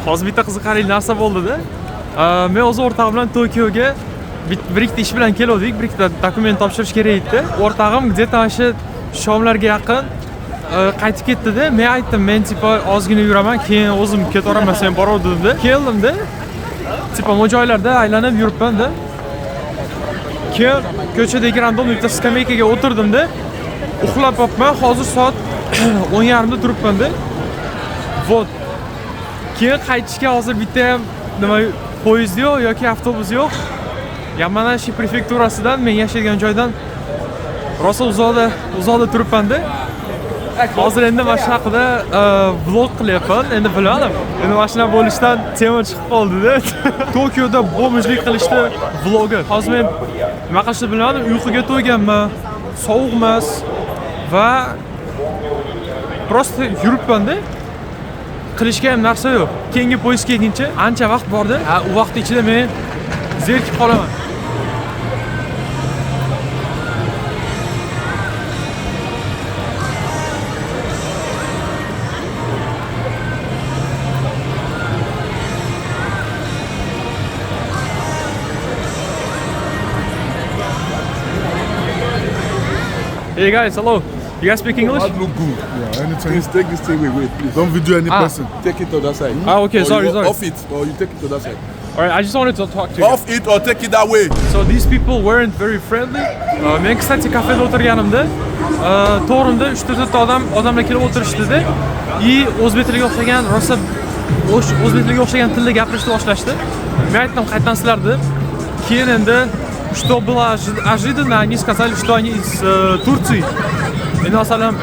Hozir bitta qiziqarli narsa bo'ldi-da. Men o'zi o'rtog'im bilan Tokioga bir ikkita ish bilan keluvdik, bir ikkita dokument topshirish kerak edi. O'rtog'im где-то mana shu shomlarga yaqin qaytib ketdi-da. Men aytdim, men типа ozgina yuraman, keyin o'zim ketaveraman, sen boraver dedim-da. Keldim-da. Типа bu joylarda aylanib yuribman-da. Keyin ko'chadagi random bitta skameykaga o'tirdim-da. Uxlab qolibman. Hozir soat 10:30 da turibman-da. Вот. Keyin qaytishga hozir bitta ham nima poyezd yo'q yoki avtobus yo'q. Yamanashi prefekturasidan men yashaydigan joydan rosa uzoqda uzoqda turibman-da. Hozir endi mana shu haqida vlog qilyapman. Endi bilmadim. Endi mana shunaqa bo'lishdan tema chiqib qoldi-da. Tokioda бомж lik qilishdi vlogi. Hozir men nima qilishni bilmadim. Uyquga to'yganman. Sovuq emas va просто yuribman-da. Qilishga ham narsa yo'q. Keyingi poyezd kelguncha ancha vaqt bordi. Ha, u vaqt ichida men zerikib qolaman. Hey guys, hello. You guys speak English? That look good. Yeah, anything. Please take this thing away, please. Don't video any Ah. person. Take it to that side. Ah, okay, Or sorry, you sorry. Off it, or you take it to that side. All right, I just wanted to talk to you. Off it or take it that way. So these people weren't very friendly. Men kстати kafeda o'tirganimda, to'g'rimda 3-4 ta odamlar kelib o'tirishdida и o'zbek tiliga o'xshagan rosa o'zbek tiliga o'xshagan tilda gapirishni boshlashdi. Men aytdim, qayerdansizlar deb. Keyin endi что было ожиданно, они сказали, что они из Турции. Endi masalan,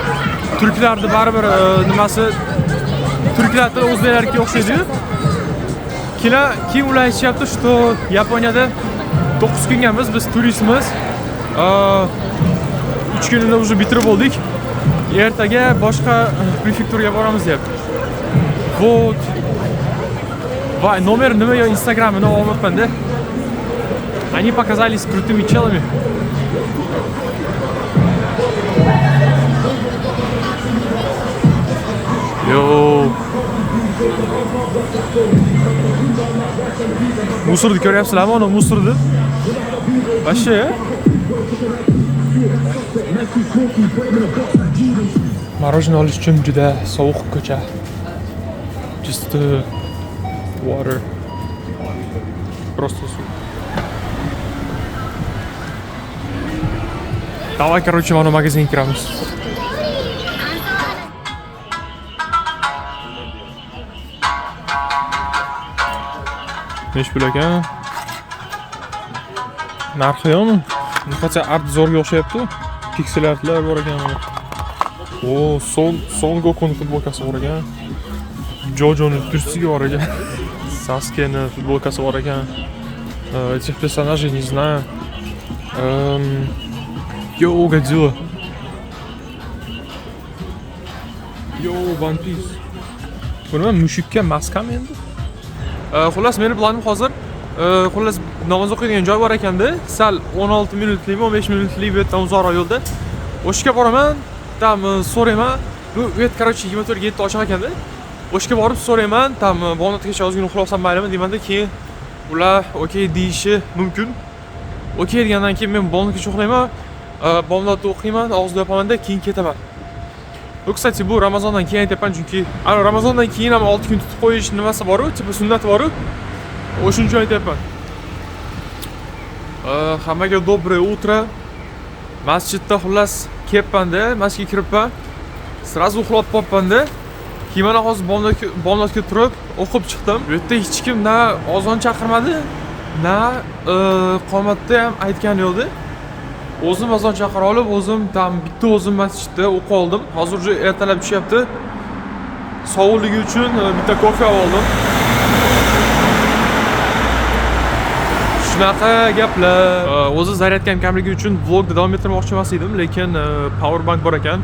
turklarni baribir nimasi turklar tili o'zbeklarga o'xshaydi-yu. Keyin ular aytishyapti, что Yaponiyada 9 kungamiz, biz turistmiz. 3 kunini уже bitirib bo'ldik. Ertaga boshqa prefekturaga boramiz deyapti. Вот. Va nomer nima yo Instagramini olmabman-da. Они показались крутыми челами. Yo. Мусор ni ko'ryapsizlarmi? Ana мусор ni. Вообще. Мороженое olish uchun juda sovuq ko'cha. Just water. Просто suv. Давай, короче, mana magazinga kiramiz. Nechi pul ekan? Narxi yo'qmi? Хотя art zo'rga o'xshayapti. Pixel artlar bor ekan mana. O, Son Gokuni futbolkasi bor ekan. Jojoni tursigi bor ekan. Saskeni futbolkasi bor ekan. Этих персонажей не знаю. Йоу, Годзилла. Йоу, One Piece. Bu nima, mushukka maskami endi? Xullas, meni planim hozir xullas namoz o'qiydigan joy bor ekanda, sal 16 minutlikmi, 15 minutlik bu yerdan uzoqroq yo'lda. O'shga boraman, там so'rayman. Bu yerda, короче, 24 ga 7 ochiq ekanda. O'shga borib so'rayman, там bomdodgacha ozgina uxlab maylimi deymanda, keyin ular okey deyishi mumkin. Okey degandan keyin men bomdodgacha uxlayman, bomdodni o'qiyman, og'izni yopamanda, keyin ketaman. Bu, кстати, bu Ramazondan keyin aytyapman, chunki ana Ramazondan keyin ham 6 kun tutib qo'yish nimasi bor-u, типа sunnati bor-u. O'shuning uchun aytyapman. Hammaga доброе утро. Masjidda xullas kelibman-da, masjidga kiribman. Сразу uxlab qolibman-da. Keyin mana hozir bomdodga turib o'qib chiqdim. Bu yerda hech kim na ozon chaqirmadi, na qomatda ham aytgani yo'qdi. O'zim azon chaqira olib, o'zim там bitta o'zim masjidda o'qib oldim. Hozir уже ertalab tushyapti. Sovuqligi uchun bitta kofe oldim. Shunaqa gaplar. O'zi zaryadkam kamligi uchun vlogni davom ettirmoqchi emas edim, lekin power bank bor ekan.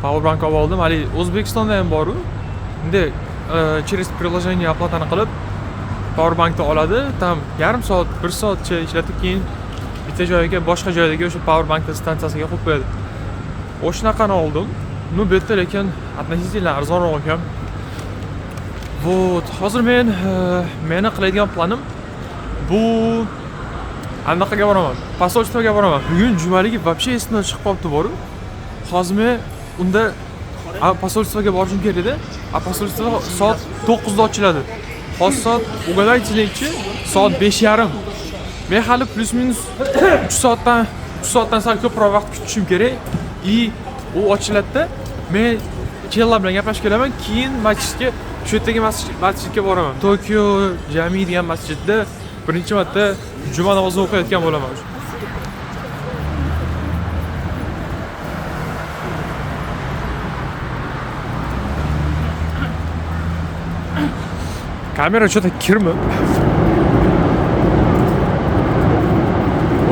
Power bank olib oldim. Hali O'zbekistonda ham bor-u. Endi через приложение оплата ni qilib power bankni oladi. Там yarim soat, bir soatcha ishlatib, keyin bitta joyiga, boshqa joydagi o'sha power bankni stansiyasiga qo'yib qo'yadi. O'shanaqani oldim. Ну, bu yerda lekin относительно arzonroq ekan. Вот, hozir men meni qiladigan planim bu anaqaga boraman. Посольство ga boraman. Bugun jumaligi вообще esimdan chiqib qolibdi boru. Hozir men unda посольство ga borishim kerak edi. A посольство soat 9 da ochiladi. Hozir soat, угадайте nechi? Soat 5:30. Men hali плюс-минус 3 soatdan sal ko'proq vaqt kutishim kerak. И u ochiladida, men чел lar bilan gaplashib kelaman, keyin masjidga, shu yerdagi masjidga boraman. Tokyo Jami degan masjidda birinchi marta juma namozini o'qiyotgan bo'laman. Kamera что-то kirmi?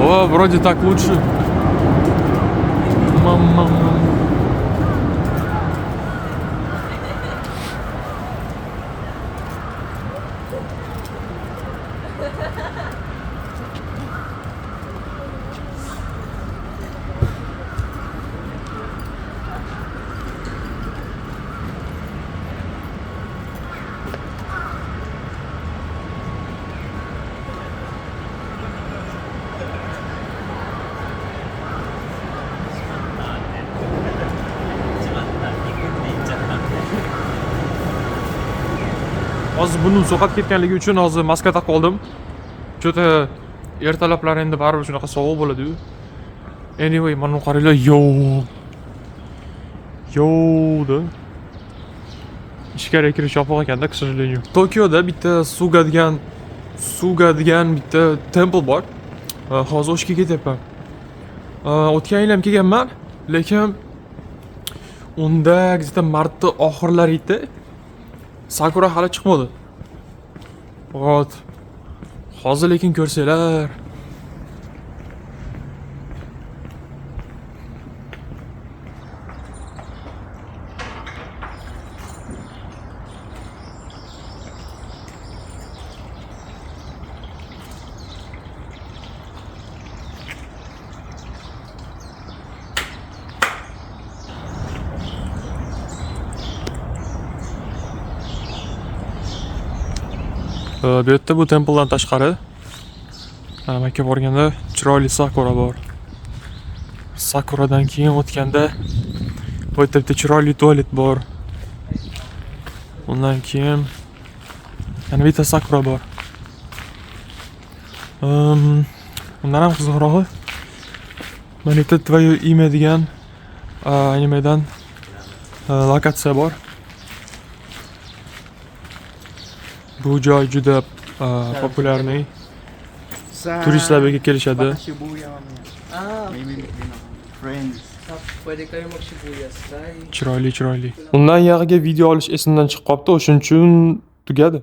О, вроде так лучше. Мама. Hozir burnim sovqotib ketganligi uchun hozir maska taqib oldim. Что-то ertalablar endi baribir shunaqa sovuq bo'ladi-yu. Anyway, mana buni qaranglar, yo. Yo da. Ichkariga kirish yopiq ekanda, к сожалению. Tokioda bitta Suga degan bitta temple bor. Hozir o'sha yerga ketyapman. O'tgan yil ham kelganman, lekin unda где-то martni oxirlari edi. Sakura hali chiqmadi. Вот. Hozir lekin ko'rsanglar. Bu yerda bu templedan tashqari mana bu yerga borganda chiroyli sakura bor. Sakuradan keyin o'tganda bu yerda bitta chiroyli tualet bor. Undan keyin yana bitta sakura bor. Undan ham qiziqrog'i mana yerda Твое имя degan animedan lokatsiya bor. Bu joy juda популярный. Sa Turistlar bu yerga kelishadi. Baka Shibuya mamaya. Ah, May mimik din ako. Friends. Pwede kayo mag-Shibuya Sky. Chiroyli, chiroyli. Undan yog'iga video olish esimdan chiqib qolibdi, o'shuning uchun tugadi.